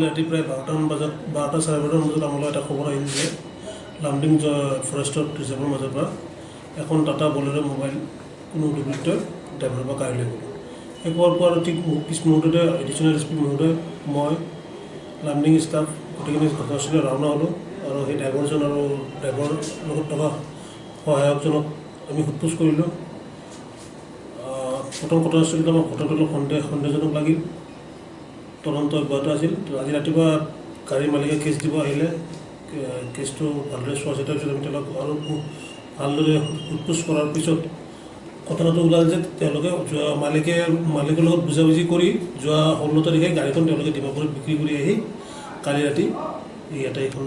ৰাতি প্ৰায় 12টামান বজাত, 12টা 12:30মান বজাত আমালৈ এটা খবৰ আহিল যে লামডিং ফৰেষ্টৰ ৰিজাৰ্ভৰ মাজৰ পৰা এখন টাটা বলেৰ' মোবাইল কোনো দুৰ্বৃত্তই ড্ৰাইভাৰৰ পৰা কাঢ়ি লৈ গ'ল। সেই খবৰ পোৱাৰ ঠিক পিছ মুহূৰ্ততে এডিশ্যনেল এছ পি মহোদয়, মই, লামডিং ষ্টাফ গোটেইখিনি ঘটনাস্থলীলৈ ৰাওনা হ'লোঁ আৰু সেই ড্ৰাইভাৰজন আৰু ড্ৰাইভাৰৰ লগত থকা সহায়কজনক আমি সোধ পোছ কৰিলোঁ। প্ৰথম ঘটনাস্থলীত আমাৰ ঘটনাটো অলপ সন্দেহজনক লাগিল। তদন্ত অব্যাহত আছিল। আজি ৰাতিপুৱা গাড়ীৰ মালিকে কেছ দিব আহিলে। কেছটো ভালদৰে চোৱা চিতাৰ পিছত আমি তেওঁলোক আৰু ভালদৰে সোধ পোছ কৰাৰ পিছত ঘটনাটো ওলাল যে তেওঁলোকে যোৱা মালিকে মালিকৰ লগত বুজাবুজি কৰি যোৱা 16 তাৰিখে গাড়ীখন তেওঁলোকে ডিমাপুৰত বিক্ৰী কৰি আহি কালি ৰাতি ইয়াতে এইখন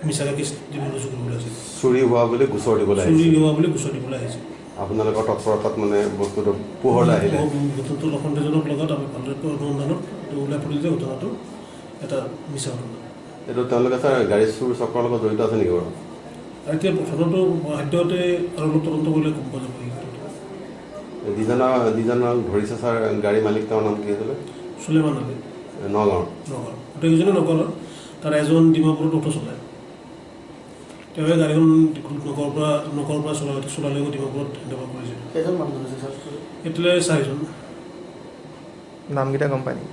মিছাকৈ কেছ দিব ৰুজু কৰিবলৈ আহিছিল। চুৰি হোৱা বুলি গোচৰ দিবলৈ চুৰি আহিছিল। হোৱা বুলি গোচৰ দিবলৈ আহিছিল। আপোনালোকৰ তৎপৰতাত মানে বস্তুটো পোহৰলৈ আহিলে। ঘটনাটো অলপ সন্দেহজনক লগত আমি ভালদৰে অনুসন্ধানত এইটো ওলাই পৰিল যে ঘটনাটো এটা মিছা ঘটনা। এইটো তেওঁলোকে ছাৰ গাড়ী চুৰ চক্ৰৰ লগত জড়িত আছে নেকি বাৰু? আৰু এতিয়া ঘটনাটো সদ্যহতে আৰু অলপ তদন্ত কৰিলে গম পোৱা যাব এই ক্ষেত্ৰত। যিজনক ধৰিছে ছাৰ, গাড়ী মালিক, তেওঁৰ নাম কি আছিলে? চুলেমান আলী। নগাঁৱৰ। নগাঁৱৰ, গোটেইকেইজনে নগাঁৱৰ। তাৰ এজন ডিমাপুৰত অ'টো চলায়। তেওঁৱে গাড়ীখন নগৰৰ পৰা চলাই গৈ ডিমাপুৰত হেণ্ড অভাৰ কৰিছিল। কেইজন মানুহ ধৰিছে ছাৰ? এতিয়ালৈ চাৰিজন। নামকেইটা গম পায় নেকি?